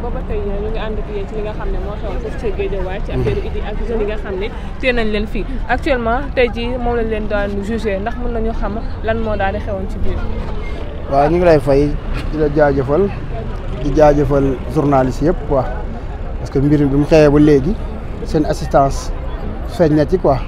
booba tey ñu ngi ànd ak yéen ci li nga xam ne moo xew foofu ci Guédiawaye ci affaire Idy ak jeunes yi nga xam ne téye nañ leen fii actuellement tey jii moom lañ leen daan jugé ndax mën nañu xam lan moo daal di xewoon ci biir. waaw ñu ngi lay fay di la jaajëfal di jaajëfal journaliste yëpp quoi parce que mbir bi mu xewee ba léegi seen assistance feeñ na ci quoi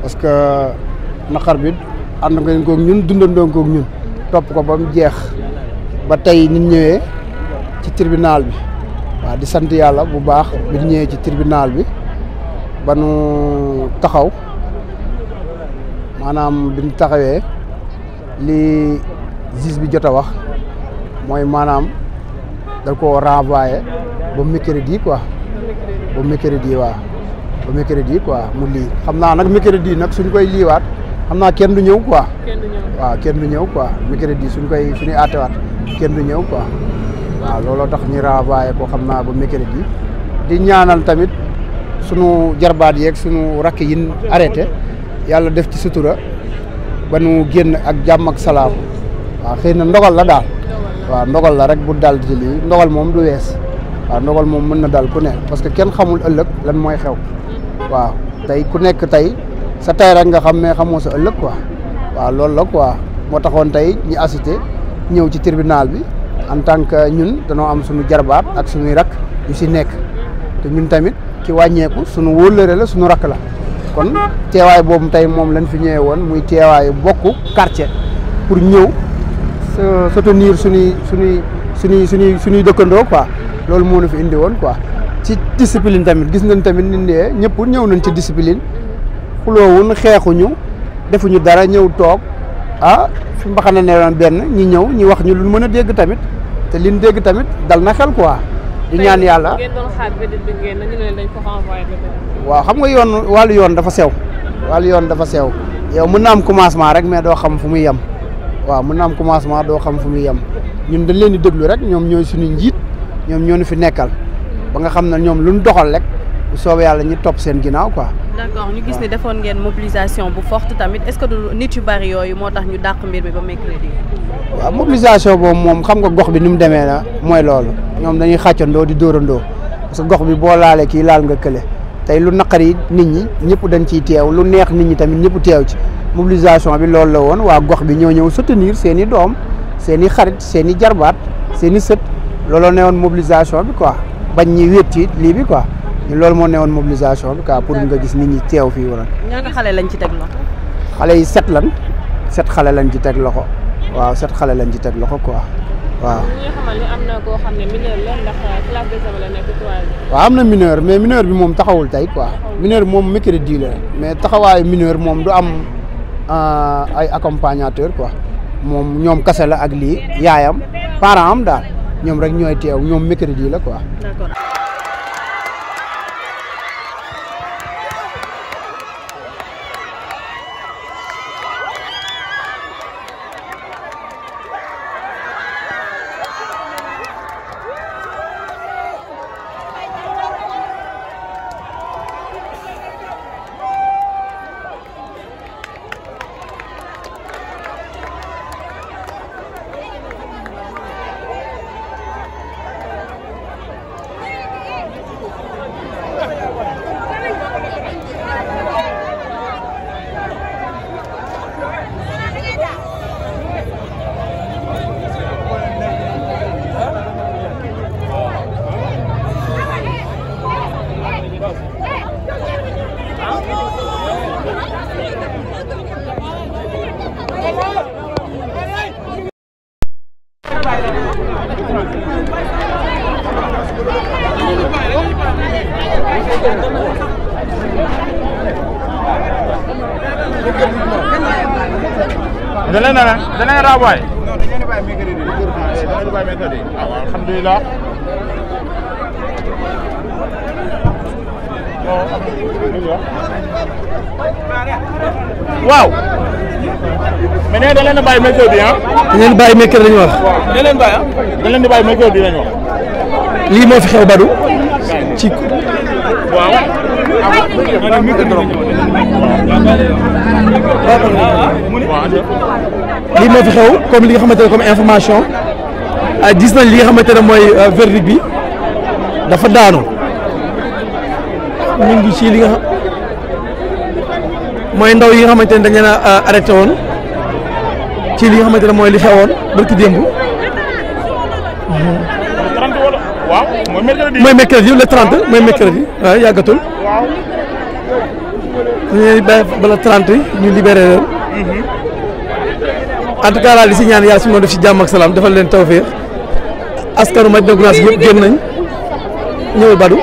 parce que naqar bi ànd ngeen koog ñun dundandoo koog ñun topp ko ba mu jeex ba tey nit ñëwee ci tribunal bi waaw di sant yàlla bu baax bi ñu ñëwee ci tribunal bi ba nu taxaw maanaam bi ñu taxawee li juge bi jot a wax mooy maanaam da ko renvoyé ba mercredi quoi ba mercredi waaw ba mercredi quoi mu lii xam naa nag mercredi nag suñ koy liiwaat xam naa kenn du ñëw quoi waaw kenn du ñëw quoi mercredi suñuy àttewaat kenn du ñëw quoi waaw looloo tax ñu renvoyé ko xam naa ba mercredi di ñaanal tamit sunu jarbaat yeeg sunu rakk yin arrêté yàlla def ci sutura ba nu génn ak jàmm ak salaam waaw xëy na ndogal la daal waaw ndogal la rek bu dal ci lii ndogal moom du wees waaw ndogal moom mën na dal ku ne parce que kenn xamul ëllëg lan mooy xew waaw tey ku nekk tey sa tey rek nga xam mais xamoo sa ëllëg quoi waaw loolu la quoi moo taxoon tey ñu assisté ñëw ci tribunal bi en tant que ñun danoo am suñu jarbaat ak suñuy rak yu si nekk te ñun tamit ki wàññeeku suñu wóllëre la suñu rak la kon teewaay boobu tey moom lañ fi ñëwee woon muy teewaayu bokku quartier pour ñëw soutenir suñuy dëkkandoo quoi loolu moo ñu fi indi woon quoi ci discipline tamit gis nañ tamit nit ñi ñëpp ñëw nañ ci discipline xuloowuñ xeexuñu defuñu dara ñëw toog fi mbaxana ne woon benn ñi ñëw ñi wax ñu lu mën a dégg tamit te liñ dégg tamit dal na xel quoi di ñaan yàlla waaw xam nga wàllu yoon dafa sew yow mën na am commencement rek mais doo xam fu muy yem waaw mën na am commencement doo xam fu muy yem ñun dañ leen di déglu rek ñoom ñooy suñu njiit ñoom ñoo ñu fi nekkal ba nga xam ne ñoom luñ doxal rek bu soobee yàlla ñi topp seen ginnaaw quoi. d'accord ñu gis ne defoon ngeen mobilisation bu forte tamit est-ce que du nit yu bari yooyu moo tax ñu dàq mbir mi ba mercredi. waaw mobilisation boobu moom xam nga gox bi ni mu demee na mooy loolu ñoom dañuy xàccandoo di dóorandoo parce que gox bi boo laalee kii laal nga kële tey lu naqari nit ñi ñëpp dañ ciy teew lu neex nit ñi tamit ñëpp teew ci mobilisation bi loolu la woon waa gox bi ñoo ñëw soutenir seen i doom seen i xarit seen i jarbaat seen i sët looloo ne woon mobilisation bi quoi bañ ñi wéet ci lii bi quoi loolu moo ne woon mobilisation bi quoi pour nga gis nit ñi teew fii wala. ñaata xale lañ ci teg loxo. xale yi 7 xale lañ ci teg loxo waaw 7 xale lañ ci teg loxo quoi waaw. ñi nga xamal ni am na koo xam ne mineur la ndax classe d'examen la nekk troisième. waaw am na mineur mais mineur bi moom taxawul tey quoi mineur bi moom mercredi la mais taxawaayu mineur moom du am ay accompagnateur quoi moom ñoom kase la ak lii yaayam parent am daal ñoom rek ñooy teew ñoom mercredi la quoi. D'accord. dana rawaay non dañu leen bàyyi mercredi dañu bàyyi mercredi alhamdulilah waaw mais nee dañ leen bàyyi mercredi dañ leen bàyyi mercredi lañu wax dañ leen bàyyi dañ leen di bàyyi mercredi lañu wax lii moo fi xew Badou ci waaw lii moo fi xew comme li nga xamante ne comme information gis nañ li nga xamante ne mooy verdict bi dafa daanu ñu ngi ci li nga mooy ndaw yi nga xamante ne dañ leen a arrêté woon ci li nga xamante ne mooy li xewoon barki démb. waaw mooy mercredi le 30 mooy mercredi waaw yàggatul. waaw. ñu leen di bàyyi ba le 30 ñu libéré leen. en tout cas daal di si ñaan yàlla su ma def si jàmm ak salaam defal leen tawfeex askanu Madina Gounass yëpp génn nañ ñëwal Badou.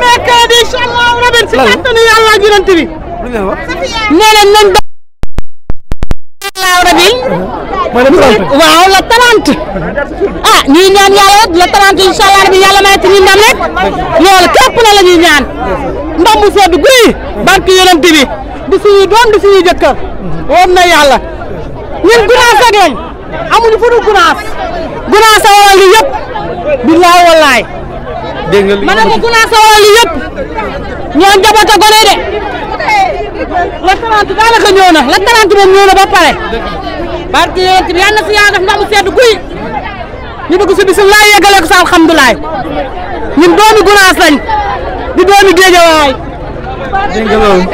mercredi incha allah rabin si kàttanu yàlla ak yonent bi. lu ngeen wax. nee nañ nañ ba. rabin. mooy le 30. waaw le 30. ah ñuy ñaan yàlla rek le 30 incha allah rabin yàlla may ci ñu ndam rek. loolu képp na la ñuy ñaan. ndam mu sedd guy. barke yonent bi di suñuy doom di suñuy jëkkër. woon na yàlla. ñun Gounass ak lañ. amuñu fu dul Gounass. Gounass a waral li yëpp. billaay wallaay. dégg nga li ma ne ko Gounass a waral li yëpp. ñoo njaboot a gone de. le 30 daanaka ñëw na le 30 moom ñëw na ba pare. barke yonent bi yàlla na si yàlla def ndamu sedd guy. ñu dugg si bisimilah yeggale ko sa alhamdulilah. ñun doomi Gounass lañ. di doomi Géejawaay. dégg nga loolu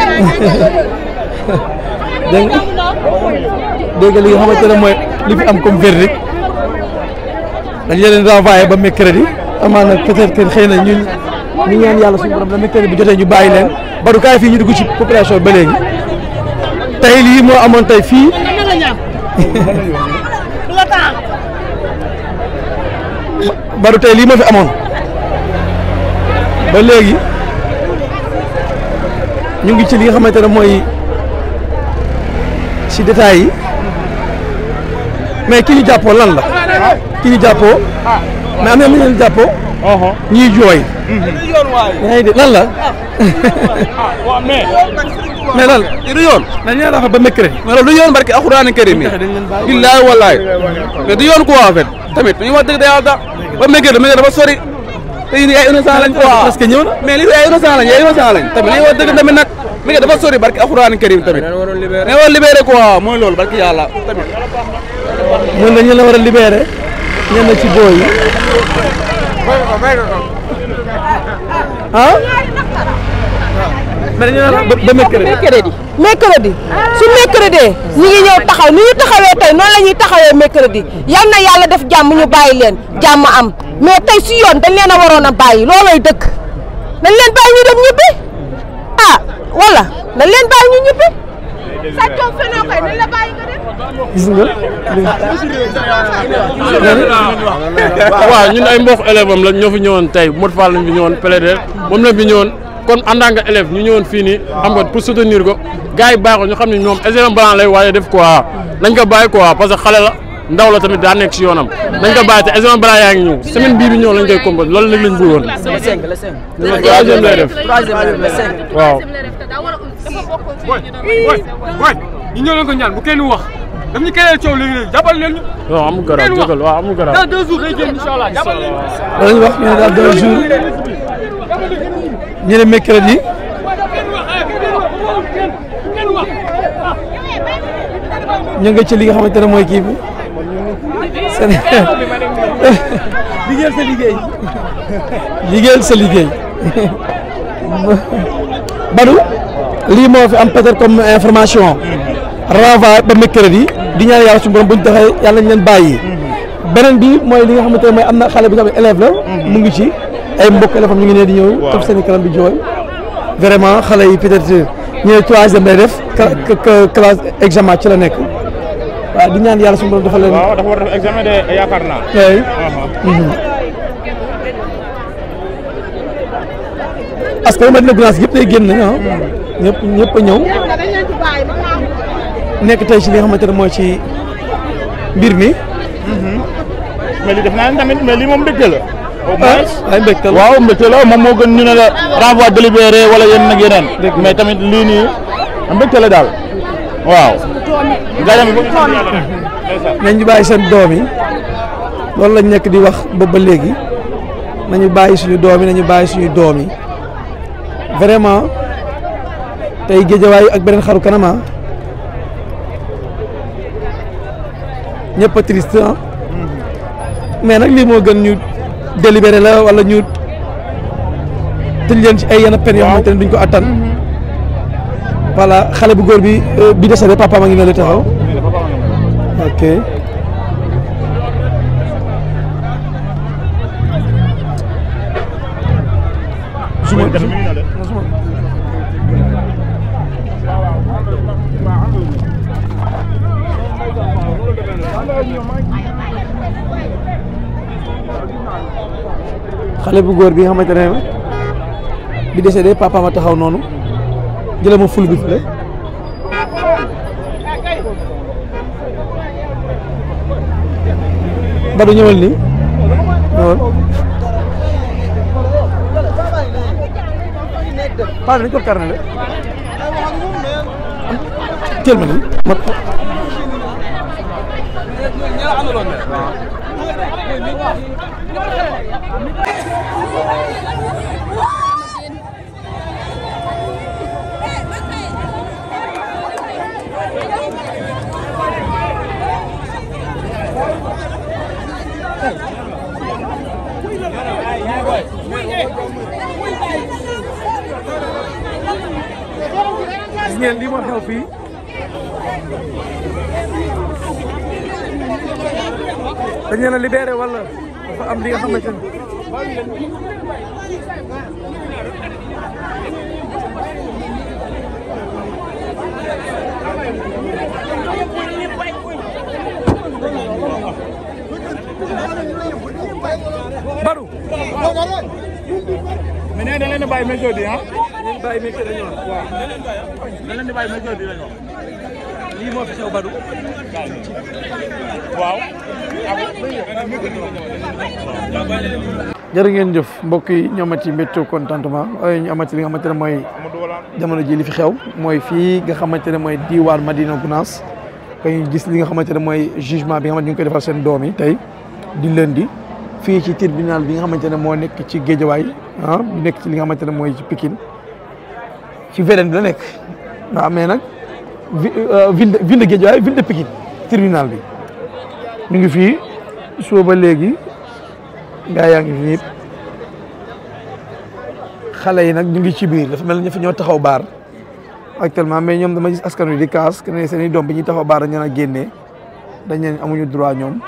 dégg nga li nga xamante ne mooy li fi am comme verdict dañ leen renvoyé ba mercredi amaana peut-être que xëy na ñu ñaan yàlla suñu borom la mercredi bu jotee ñu bàyyi leen Badou kaay fii ñu dugg ci population ba léegi tey lii moo amoon tey fii Badou tey lii moo fi amoon ba léegi ñu ngi ci li nga xamante ne mooy ci détails yi mais ki ñu jàppoo lan la ki ñu jàppoo mais am na ñu leen jàppoo ñuy jooy yaa ngi dégg lan la mais lan du yoon dañ leen rafa ba mercredi mais loolu du yoon barki alxuraan karim mi billaay wallaay mais du yoon quoi en fait tamit ñu wax dëgg da yàlla da ba mercredi dafa sori te yéen ay innocent lañ quoi parce que ñëw na mais li ay innocent lañ tamit li wax dëgg tamit nag mi dafa sori barki alxuraan karim tamit ne war libéré quoi mooy loolu barki yàlla tamit mën na ñu la war a libéré ñenn ci booy yi ah mais dañu naan ba mercredi su mercredi ñu ngi ñëw taxaw ni ñu taxawee tey noonu la ñuy taxawee mercredi yal na yàlla def jàmm ñu bàyyi leen jàmm am mais tey si yoon dañ leen a waroon a bàyyi loolooy dëkk dañ leen bàyyi ñu dem ñibbi ah wala dañ leen bàyyi ñu ñibbi sàccoo fenoo koy dañ la bàyyi nga dem. gis nga. waaw ñun ay mbokk élève am la ñoo fi ñëwoon tey Modou Fall lañ fi ñëwoon plaider moom lañ fi ñëwoon kon en tant que élève ñu ñëwoon fii nii xam nga pour soutenir ko gars yi bàyyi ko ñu xam ne ñoom examen blanc lay waaye def quoi nañ ko bàyyi quoi parce que xale la ndaw la tamit daa nekk si yoonam nañ ko bàyyi te examen blanc yaa ngi ñëw semaine bii bi ñëw lañ koy composé loolu nag lañ bëggoon. troisième lay def waaw. ñu ñëw leen ko ñaan bu kenn wax daf ñu keneen coow léegi jàppal leen ñu. non amul garaaw jógal waaw amul garaaw. dans 2 jours day génn incha allah jàppal leen ñu. loolu ñu wax ñu ne daal 2 jours ñu ne mercredi ñu ngi ci li nga xamante ne mooy kii bi seen liggéeyal sa liggéey liggéeyal sa liggéey Badou lii moo fi am peut-être comme information renvoi ba mercredi di ñaan yàlla suñu borom bu ñu taxee yàlla nañ leen bàyyi beneen bi mooy li nga xamante ne mooy am na xale bi nga xam ne élève la mu ngi ci ay mbokk élève am ñu ngi ne di ñëw topp seen i kanam di jooy vraiment xale yi peut-être ñu ne troisième lay def classe examen ci la nekk waaw di ñaan yàlla suñu borom dafa leen. waaw dafa war a def examen de yaakaar naa. parce que Madina Gounass yëpp day génn nañu ñëpp a ñëw nekk tey ci li nga xamante ne mooy ci mbir mi. mais li def naa tamit mais lii moom mbégte la. au moins ay mbégte la waaw mbégte la moom moo gën ñu ne la renvoi délibéré wala yeneen ak yeneen. mais tamit lii nii mbégte la daal waaw. nañ ñu bàyyi seen doom yi loolu lañ nekk di wax boobu ba léegi nañu bàyyi suñu doom yi nañu bàyyi suñu doom yi vraiment tey Géejawaay ak beneen xaru kanama ñëpp a triste ah mais nag lii moo gën ñu délibéré la wala ñu tëj leen ci ay yenn peine yoo xamante ne duñ ko attan voilà xale bu góor bi décédé papa ma ngi ne la taxaw ok xale bu góor bi nga xamante ne bi décédé papa ma taxaw noonu jëlee ma ful bi fële Badou ñëwal nii ñëwal paa dañ ko karne le teel ma nii gis ngeen lii moo xew fii dañ leen a libéré wala dafa am li nga xamante ne Badou mais nee na leen di bàyyi mercredi ah. leen bàyyi mercredi dañu wax waaw da leen di bàyyi mercredi lañu wax. lii moo fi xew Badou waaw. jërë ngeen jëf mbokk yi ñu amati mbégte contentement waaye ñu amati li nga xamante ne mooy jamono ji li fi xew mooy fii nga xamante ne mooy diwaan Madina Gounass koy gis li nga xamante ne mooy jugement bi nga xamante ñu ngi koy defal seen doom yi tey di lundi fii ci tribunal bi nga xamante ne moo nekk ci Guédiawaye bi nekk ci li nga xamante ne mooy ci Pikine ci VDN bi la nekk waaw mais nag ville de Guédiawaye ville de Pikine tribunal bi ñu ngi fii suba ba léegi gaa yaa ngi fi xale yi nag ñu ngi ci biir dafa mel ni ñu fi ñoo taxaw baar actuellement mais ñoom dama gis askan wi di kaas que ne seen i doom bi ñuy taxaw baar dañ leen a génnee dañ leen amuñu droit ñoom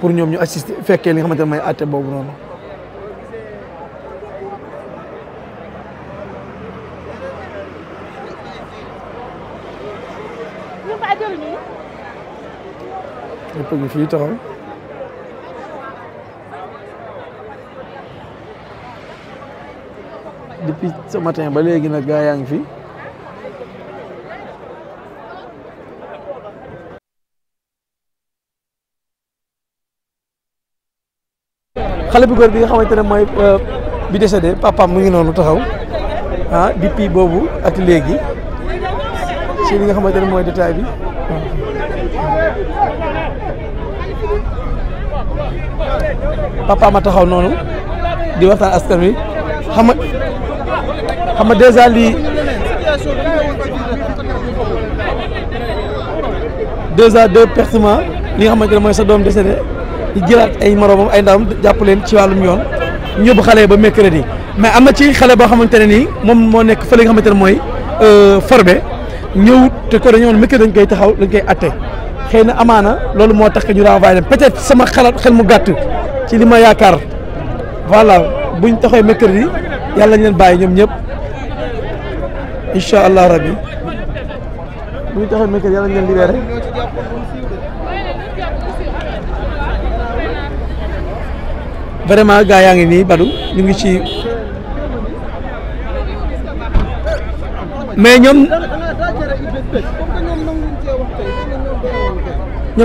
pour ñoom ñu assister fekkee li nga xamante ne mooy àtte boobu noonu. ñëpp a ngi fii taxaw depuis ce matin ba léegi nag gaa yaa ngi fi xale bu góor bi nga xamante ne mooy bi décédé papaam mu ngi noonu taxaw depuis boobu ak léegi ci li nga xamante ne mooy détail bi papa ma taxaw noonu di waxtaan askan wi xam nga dèjà lii deux pertement li nga xamante ne mooy sa doom décédé di jëlaat ay moromam ay ndawam jàpp leen ci wàllum yoon ñu yóbbu xale ba mercredi mais am na ci xale boo xamante ne nii moom moo nekk fële nga xamante ne mooy forbe ñëw te ko dañoo mercredi dañ koy taxaw dañ koy atte xëy na amaana loolu moo tax que ñu renvoyé leen peut-être sama xel mu gàtt ci li ma yaakaar voilà buñ taxawee mercredi yàlla ñu leen bàyyi ñoom ñëpp incha allah rabbi buñ taxawee mercredi yàlla ñu leen libéré. vraiment gaa yaa ngi nii Badou ñu ngi ci mais ñoom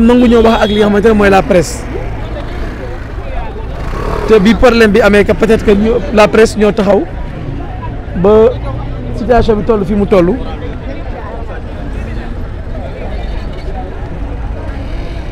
nangu ñoo wax ak li nga xamante ne mooy la presse te bi problème bi amee que peut-être que la presse ñoo taxaw ba situation bi toll fi mu toll